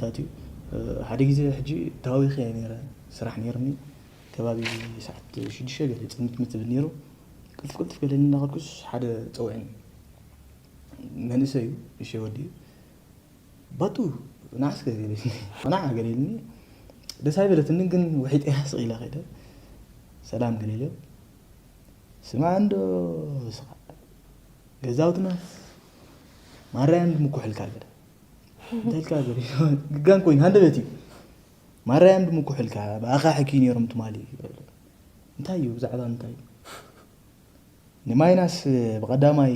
እዩ። ሓደ ግዜ ሕጂ ታዊኸ እየ ነይረ፣ ስራሕ ነይርኒ። ከባቢ ሰዓት ሽዱሽተ ገለ ጽምት ምት ዝብል ነይሩ። ቅልጥፍ ቅልጥፍ ገለ እናኸድኩስ ሓደ ጸውዕን መንእሰይ እዩ፣ እሸ ወዲ እዩ። "ባጡ፣ ንዓስከ?" ገለ ኢልኒ። "ንዓ?" ገለ ኢልኒ። ደስ ኣይበለትንን፣ ግን ውሒጠያ ስቕ ኢለ ከይደ። "ሰላም?" ገለ ኢለ። "ስማዕ እንዶ፣ ስኻ ገዛውትና ማራያ እንድምኩሕልካ ገለ እንታይ ኢልካ?" ገለ ግጋን ኮይኑ ሃንደበት እዩ። "ማራያ እንድምኩሕልካ ብኣኻ ሕኪ ነይሮም ትማሊ?" እንታይ እዩ? ብዛዕባ እንታይ? ንማይናስ ብቐዳማይ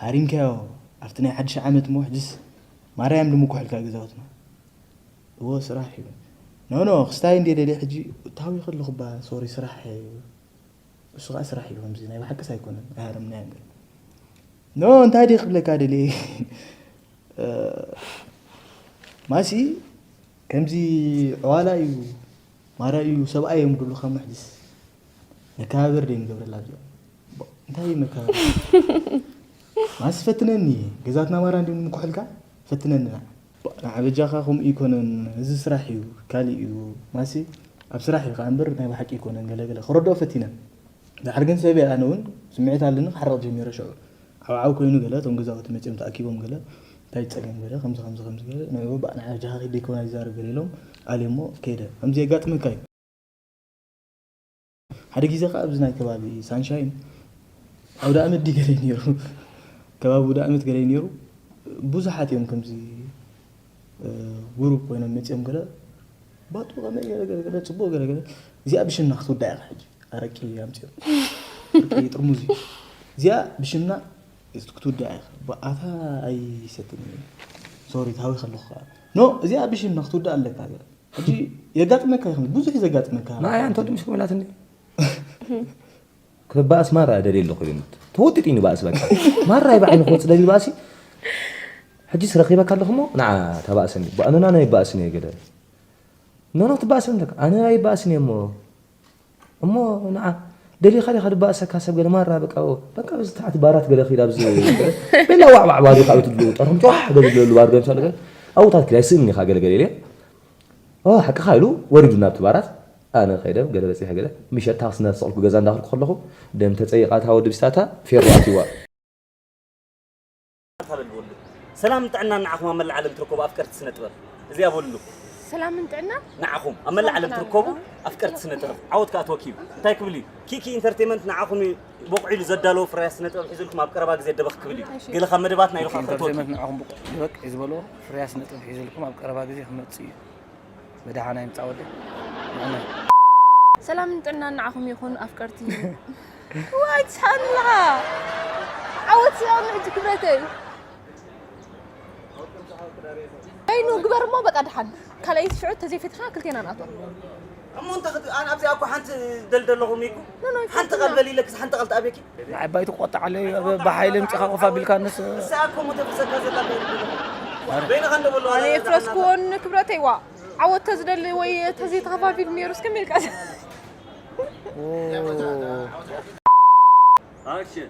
ሃሪምካዮ ኣብቲ ናይ ሓድሽ ዓመት እሞ፣ ሕጅስ ማራያ እንድምኩሕልካ ገዛውትና። እዎ፣ ስራሕ እዩ። "ኖ፣ ኖ፣ ክስታይ እንድየ ደልየ ሕጂ፣ ታዊ ከለኹ እባ፣ ሶሪ፣ ስራሕ እዩ። እሱ ኸዓ ስራሕ እዩ፣ ከምዚ ናይ ብሓቅስ ኣይኮነን፣ ኣይሃረምናዮን ገለ። ኖ፣ እንታይ ድየ ክብለካ ደልየ? እ፣ ማሲ፣ ከምዚ ዕዋላ እዩ፣ ማራ እዩ፣ ሰብኣይ እዮም ድሉ፣ ከም ሕጅስ መከባበር ደይ ንገብረላ ኣብዚኣ። ብ-፣ እንታይ እዩ መከባበር? ማሲ፣ ፈትነኒ፣ ገዛትና ማራ እንድዩ ንምኩሕልካ፣ ፈትነኒ ንዓ። ብ-፣ ንዓ በጃኻ ከምኡ ይኮነን፣ እዚ ስራሕ እዩ፣ ካልእ እዩ፣ ማሲ፣ ኣብ ስራሕ እዩ ከኣ እምበር ናይ ብሓቂ ይኮነን፣ ገለ ገለ ክረድኦ ፈቲነ። ድሓር ግን ሰብ እየ፣ ኣነ እውን ስምዒት ኣለኒ፣ ክሓርቕ ጀሚረ ሽዑ። ዓው ዓው ኮይኑ ገለ፣ እቶም ገዛውቲ መጺኦም ተኣኪቦም ገለ፣ እንታይ ጸገም ገለ፣ ከምዚ ከምዚ ከምዚ ገለ፣ ንዕኡ ባእ ንዓ በጃኻ ኪድ ደይኮነ ኣይዛረብ ገለ ኢሎም፣ ኣልዮሞ ከይደ። ከምዚ የጋጥመካ እዩ። ሓደ ግዜ ከኣ ኣብዚ ናይ ከባቢ ሳንሻይን ኣውደ ኣመት ድዩ ገለ እዩ ነይሩ። ከባቢ ኣውደ ኣመት ገለ እዩ ነይሩ። ብዙሓት እዮም ከምዚ፣ እ፣ ጉሩፕ ኮይኖም መጺኦም ገለ፣ "ባጡ ከመይ ገለ ገለ ገለ፣ ጽቡቕ ገለ ገለ፣ እዚኣ ብሽምና ክትውዳእ ኢኻ ሕጂ፣ ኣረቂ ኣምጺኦም፣ ኣረቂ ጥርሙዝ እዩ፣ እዚኣ ብሽምና ክትውዳእ ኢኻ፣ ባ-፣ ኣታ ኣይሰትን እየ፣ ሶሪ፣ ታዊ ከለኹ ከኣ፣ ኖ፣ እዚኣ ብሽምና ክትውዳእ ኣለካ" ገለ። ሕጂ የጋጥመካ ይኽእል፣ ብዙሕ እዩ ዘጋጥመካ። ንዓይ ኣንተ ወዲ ምሽ ክመላትኒ። ክባእስ ማራ ደልየ ኣለኹ ኢሉ። ተወጢጡ እዩ ንባእሲ በቃ። ማራ ይባዕኒ ክወጽእ ደልዩ ባእሲ። ሕጂስ ረኺበካ ኣለኹ እሞ፣ ንዓ ተባእሰኒ። ኣነ ናነ ይባእስን እየ ገለ። ኖ፣ ኖ፣ ትባእስን ኣለካ። ኣነ ኣይባእስን እየ እሞ። እሞ ንዓ ደሊኻ ዲኻ ድባእሰካ ሰብ ገለ ማራ በቃ፣ በቃ ኣብዚ ታሕቲ ባራት ገለ ኺድ ኣብዚ ገለ። ቤላ ዋዕ ዋዕ ባር እዩ ካብ ትብሉ፣ ጠርኹም ጭዋሕ ገለ ዝብለሉ ባር ገምሳሉ ገለ። ኣብታት ክላይ ስእምኒ ኢኻ ገለ ገለ ኢለ። ኦ፣ ሓቅኻ ኢሉ ወሪዱ ናብቲ ባራት። ኣነ ከይደ ገለ በጺሐ ገለ። ምሸት ታክሲ እናተሰቕልኩ ገዛ እንዳኸድኩ ከለኹ፣ ደም ተጸይቓ እታ ወዲ ብስታታ ፌሮ ኣትይዋ። ሰላም ጥዕና ንዓኹም ኣብ መላእ ዓለም ትርከቡ ኣፍቀርቲ ስነ ጥበብ። እዚኣ በሉ። ሰላምን ጥዕና ንዓኹም ኣብ መላእ ዓለም ሰላም ትርከቡ ጥዕና። ኣፍቀርቲ ስነ ጥበብ። ዓወት ከኣ ተወኪሉ። እንታይ ክብል እዩ? ኪኪ ኢንተርቴይመንት ንዓኹም በቑዒሉ ዘዳለዎ ፍርያት ስነ ጥበብ ሒዙልኩም ኣብ ቀረባ ግዜ ደበኽ ክብል እዩ። እሺ። ገለ ካብ መደባትና ኢሉ ኪኪ ከኣ ኢንተርቴይመንት ክፈቱ። ንዓኹም በቑ-፣ ደበቅ እዩ ዝበሎ ፍርያት ስነ ጥበብ ሒዙልኩም ኣብ ቀረባ ግዜ ክመጽእ እዩ። ብደሓና ይምጻእ ወደይ። ንዕና። ሰላምን ጥዕናን ንዓኹም ይኹን ኣፍቀርቲ። ዋይ ትስሓን ኣለኻ። ዓወት ስኣኑ ሕጂ ክብረተይ። በይኑ ግበር እሞ በቃ ደሓን። ካልኣይቲ ሽዑ ተዘይፈቲኻ ክልቴና ንኣትዋ። እሞ እንታይ ክት-፣ ኣነ ኣብዚኣ እኮ ሓንቲ ደልደለኹም እኮ። ኖ፣ ኖ፣ ሓንቲ ይፈትና። ቃል በል ኢለክስ ሓንቲ ቃል ትኣብየኪ። ንዓይ ባይቱ ቆጣዕ ኣለይ፣ ብ-፣ ብሓይሊ ምጽኻ ኮፍ ኣቢልካ ንስ-፣ እሳ እኮ ሞ ተፍሰካ ዘላ ከይዱ። ኣረ። በይንኻ እንደበሎ ኣነ ኣላ የፍረስክዎ ንክብረተይ ዋ። ዓወት ተዝደሊ ወይ ተዘይተኸፋፊሉ ነይሩ እስከ ሚልቃ። ኦ። ኣክሽን።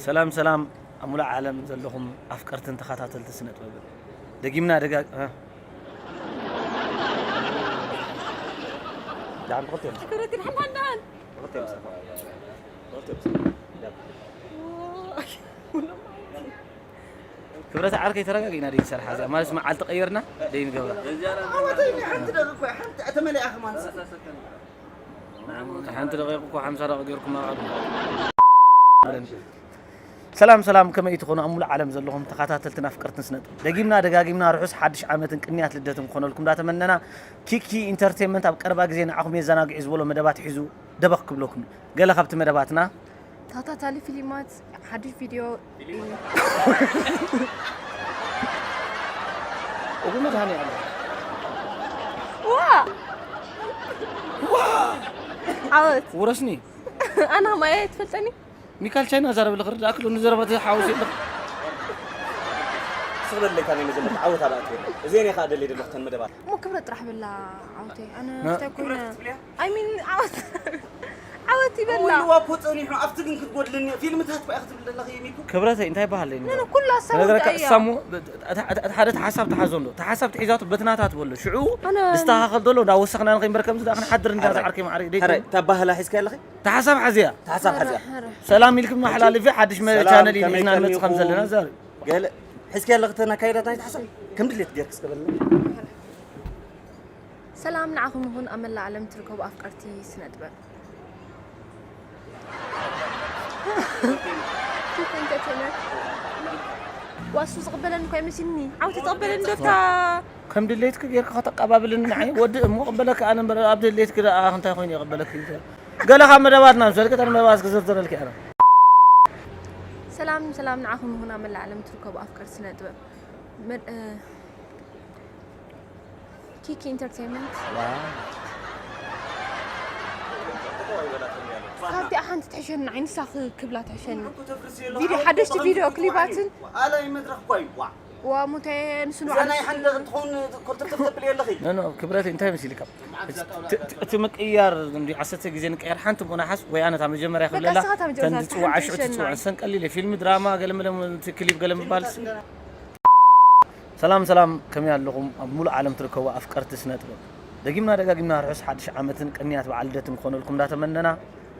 ሰላም፣ ሰላም፣ ኣብ ሙሉእ ዓለም ዘለኹም ኣፍቀርትን ተኸታተልቲ ስነ ጥበብን። ደጊምና ደጋ-፣ እ። ደሓን ብኽልተ እዮም። ክብረት ይድሓን፣ ደሓን፣ ደሓን። ብኽልተ እዮም። ብኽልተ እዮም። ክብረት ዓርከይ ተረጋጊና ደይ ሰርሓ እዛ ማለት መዓልቲ ቀይርና ደይ ንገብራ። ሓንቲ ደቂቕ እኮ፣ ሓንቲ ተመሊኣ ከማን። ሓንቲ ደቂቕ እኮ ሓምሳ ደቂቕ ገይርኩም ኣብ ዓዱ። ሰላም ሰላም፣ ከመይ ትኾኑ ኣብ ሙሉእ ዓለም ዘለኹም ተኸታተልትን ኣፍቀርትን ስነ ጥበብ? ደጊምና ደጋጊምና ርሑስ ሓድሽ ዓመትን ቅንያት ልደትን ክኾነልኩም እንዳተመነና፣ ኪኪ ኢንተርቴይንመንት ኣብ ቀረባ ግዜ ንዓኹም የዘናግዑ ዝበሎ መደባት ሒዙ ደበኽ ክብለኩም። ገለ ካብቲ መደባትና። ተኸታታሊ ፊልማት ሓድሽ ቪድዮ እዩ። እጉ መድሃኒዓለም። ዋ! ዓወት። ውረስኒ። ኣና ማየ ትፈልጠኒ? ሚካል ቻይና ዛረብ ለኽርድ ኣክል ንዘረባ ተሓውስ የለኽ። ስቕ በለካ ናይ መጀመርታ ዓወት ኣባእት። እዚ እኔ ኸኣ ደልየ ደለኹ ተን መደባት። እሞ ክብረት ጥራሕ በላ ዓወተይ። ኣነ ና- እንታይ ኮይነ? I mean፣ ዓወት። ዓወት ይበላ። ወይልዋ እኮ ጸኒሑ ኣብቲ ግን ክትጎድልኒ ፊልምታት ባይ ክትብል ዘለኺ ሚኩ። ክብረተይ እንታይ ባህለይ ኖ ኩላ ሰብ ነገረካ እንታይ እያ? እሳሞ እቲ ሓደ ሓሳብ ተሓዞ እንዶ እቲ ሓሳብ ትሒዛቶ በቲ ናታ ትበሎ ሽዑ ኣነ ዝስተኻኸል ዘሎ እንዳወሰኽና ንኸይንበር ከምዚ ደኣ ክንሓድር እንዳ ዝዓርከይ ማዕረይ ደይ ታባህላ ሒዝካ ኣለኺ ተሓሳብ ሓዝያ ተሓሳብ ሓዝያ ሰላም ኢልኩም ማሓላልፊ ሓድሽ መ- ሰላም፣ ቻነል ከመይ ሒዝና ንመጽእ ከም ከመይ ዘለና ከሚኹም? ዘርኢ ገለ ሒዝካ ኣለኺ ተናካይዳት ናይ ተሓሳብ ከም ድሌት ገርክ እስከበልና ሰላም ንዓኹም ይኹን ኣብ መላእ ዓለም ትርከቡ ኣፍቀርቲ ስነ ጥበብ ኪክ ኢንተርቴይነር ዋሱ ዝቕበለኒ እኮ ይመስልኒ ዓውቲ ዝቕበለኒ ዶታ ከም ድሌትክ ጌርካ ከተቀባብልኒ ንዓይ ወዲ እሞ ቅበለካ ኣነ እምበር ኣብ ድሌትክ ደኣ እንታይ ኮይኑ ይቅበለክ ገለ ካብ መደባትና ምሰልክ ተን መደባት ክዝርዝረልክ ኣነ ሰላም ሰላም ንዓኹም ይኹን ኣብ መላእ ዓለም ትርከቡ ኣፍቀርቲ ስነ ጥበብ መድ- እ፣ ኪኪ ኢንተርቴይንመንት ካብቲኣ ሓንቲ ትሕሸኒ ንዓይ ንሳ ክ- ክብላ ትሕሸኒ ቪድዮ ሓደሽቲ ቪድዮ ክሊባትን ኣላይ መድረኽ እኳ እዩ ዋ ዋ ሙተ ንሱ እዛ ናይ ሓንደ እንትኸውን ኮልተፍተፍ ትብል ኣለኺ ኖ ኖ ክብረት እንታይ መሲልካ እቲ- እቲ- እቲ ምቅያር እንዲ ዓሰርተ ግዜ ንቀየር ሓንቲ ምናሓስ ወይ ኣነ እታ መጀመርያ በቃ ክብለላ ንስኻ እታ መጀመርያ ተን ዝፅዋዓ ሓንቲ ሽዑ ትሸና። ትፅዋዐን ሰንቀሊለ ፊልም ድራማ ገለመለ እቲ ክሊፕ ገለ ምባል ሰላም ሰላም ከመይ ኣለኹም ኣብ ሙሉእ ዓለም ትርከቡ ኣፍቀርቲ ስነ ጥበብ ደጊምና ደጋጊምና ርሑስ ሓድሽ ዓመትን ቅንያት በዓል ልደትን ክኾነልኩም እንዳተመነና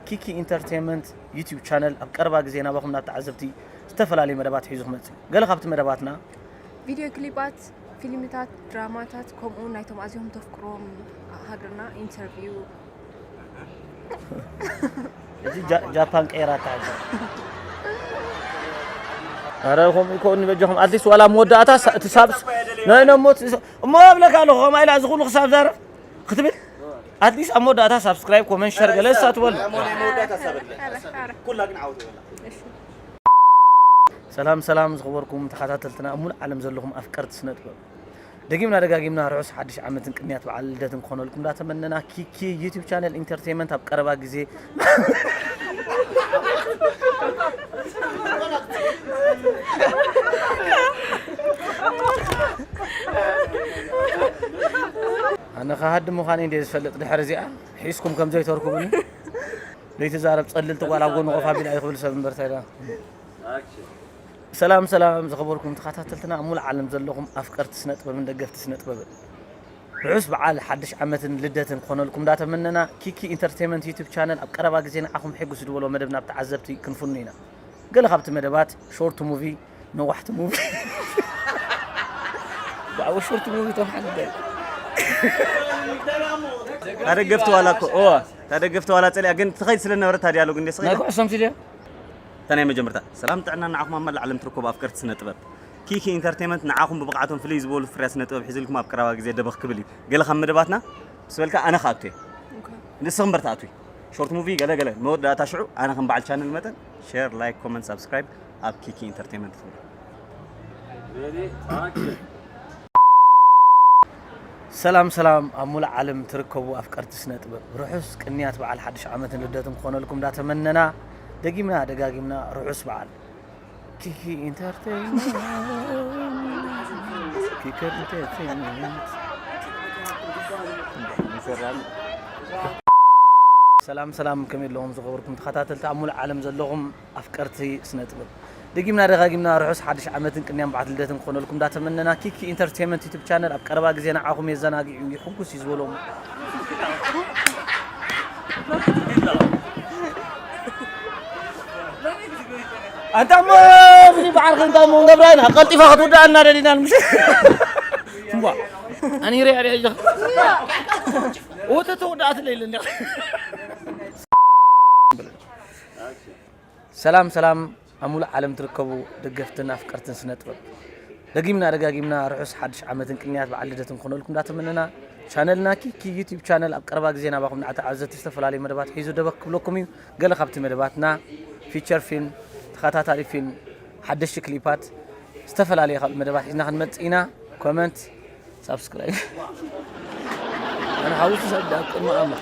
ኪኪ ኢንተርቴንመንት ዩቲዩብ ቻነል ኣብ ቀረባ ግዜ ናባኹም ናብ ተዓዘብቲ ዝተፈላለዩ መደባት ሒዙ ክመፅእ እዩ ገለ ካብቲ መደባትና ቪድዮ ክሊባት ፊልምታት ድራማታት ከምኡ እውን ናይቶም ኣዝዮም ተፍቅሮም ሃገርና ኢንተርቪው እዚ ጃ- ጃፓን ቀይራታ ኣረ ከምኡ ይከውን በጃኹም ኣትሊስት ዋላ መወዳእታ ሳ- እቲ ሳብስ ናይ ነሞ እሞ እብለካ ኣለኹ ከምኣ ኢላ እዚ ኩሉ ክሳብ ዛረብ ክትብል ኣትሊስት ኣብ መወዳእታ ሳብስክራይብ ኮመንት ሸር ገለ ሳትበሉ እሞ ናይ መወዳእታ ሳበለ ኩላ ግን ዓውት ይበላ ሰላም ሰላም ዝኸበርኩም ተኸታተልትና ኣብ ሙሉእ ዓለም ዘለኹም ኣፍቀርቲ ስነ ጥበብ ደጊምና ደጋጊምና ርሑስ ሓድሽ ዓመትን ቅንያት በዓል ልደትን ክኾነልኩም እንዳተመነና ኪኪ ዩቲብ ቻነል ኢንተርቴይንመንት ኣብ ቀረባ ግዜ ኣነ ከሃዲ ምዃነይ እንደ ዝፈልጥ ድሕሪ እዚኣ ሒዝኩም ከም ዘይተርኩብኒ ዘይትዛረብ ጸልልቲ ጓል ኣብ ጎኒ ኮፍ ኣቢላ እዩ ክብል ሰብ እምበር እንታይ ደኣ ሰላም ሰላም ዝኸበርኩም ተኸታተልትና ኣብ ሙሉእ ዓለም ዘለኹም ኣፍቀርቲ ስነ ጥበብን ደገፍቲ ስነ ጥበብን ርሑስ በዓል ሓድሽ ዓመትን ልደትን ክኾነልኩም እንዳተመነና ኪኪ ኢንተርቴይንመንት ዩቱብ ቻነል ኣብ ቀረባ ግዜ ንዓኹም ሕጉስ ዝበሎ መደብ ናብ ተዓዘብቲ ክንፍኑ ኢና ገለ ካብቲ መደባት ሾርት ሙቪ ነዋሕቲ ሙቪ ብዓው ሾርት ሙቪ ቶም ሓንቲ እንታይ ታደገፍቲ ዋላ እኮ ኦ ታደገፍቲ ዋላ ጸሊያ ግን ትኸይድ ስለ ነበረ ታዲያ ኣሎ ግን ደስ ናይ ኩዕሶም ሲድዮ እታ ናይ መጀመርታ ሰላም ጥዕና ንዓኹም ኣብ መላእ ዓለም ትርከቡ ኣፍቀርቲ ስነ ጥበብ ኪኪ ኢንተርቴይንመንት ንዓኹም ብብቕዓቶም ፍልይ ዝበሉ ፍርያት ስነ ጥበብ ሒዝልኩም ኣብ ቀረባ ግዜ ደበኽ ክብል እዩ ገለ ካብ መደባትና ምስ በልካ ኣነ ክኣቱ እየ ንስኽም በርትኣቱ ሾርት ሙቪ ገለ ገለ መወዳእታ ሽዑ ኣነ ከም በዓል ቻነል መጠን ሼር ላይክ ኮመንት ሳብስክራይብ ኣብ ኪኪ ኢንተርቴይንመንት ትኽብሩ ሰላም ሰላም ኣብ ሙሉእ ዓለም ትርከቡ ኣፍቀርቲ ስነ ጥበብ ርሑስ ቅንያት በዓል ሓድሽ ዓመትን ልደትን ክኾነልኩም እንዳተመነና ደጊምና ደጋጊምና ርሑስ በዓል ኪኪ ኢንተርቴይንመንት ኪኪ ኢንተርቴይንመንት ሰላም ሰላም ከመይ ኣለኹም ዝኸበርኩም ተኸታተልቲ ኣብ ሙሉእ ዓለም ዘለኹም ኣፍቀርቲ ስነ ጥበብ ደጊምና ደጋጊምና ርሑስ ሓድሽ ዓመትን ቅንያን በዓል ልደትን ክኾነልኩም እንዳተመነና ኪኪ ኢንተርቴይንመንት ዩቱብ ቻነል ኣብ ቀረባ ግዜ ንዓኹም የዘናግዕ እዩ ይሕጉስ እዩ ዝበሎም ኣንታ እሞ እዚ በዓል ከንታ እሞ ንገብራ ኢና ቀልጢፋ ክትውዳእ እናደሊና ምሽ እምቧ ኣኒረ ያደ ሕጂ ወተ ተወዳእት ለይለ እንዲ ሰላም ሰላም ኣብ ሙሉእ ዓለም ትርከቡ ደገፍትን ኣፍቀርትን ስነ ጥበብ ደጊምና ደጋጊምና ርሑስ ሓድሽ ዓመትን ቅንያት በዓል ልደትን ክኾነልኩም እንዳተመነና ቻነልና ኪኪ ዩቲብ ቻነል ኣብ ቀረባ ግዜ ናባኹም ንዓተዓዘቲ ዝተፈላለዩ መደባት ሒዙ ደበክ ክብለኩም እዩ ገለ ካብቲ መደባትና ፊቸር ፊልም ተኸታታሊ ፊልም ሓደሽቲ ክሊፓት ዝተፈላለዩ ካልእ መደባት ሒዝና ክንመፅእ ኢና ኮመንት ሳብስክራይብ ኣነ ሓውሱ ሰብ ዳቅም ኣማ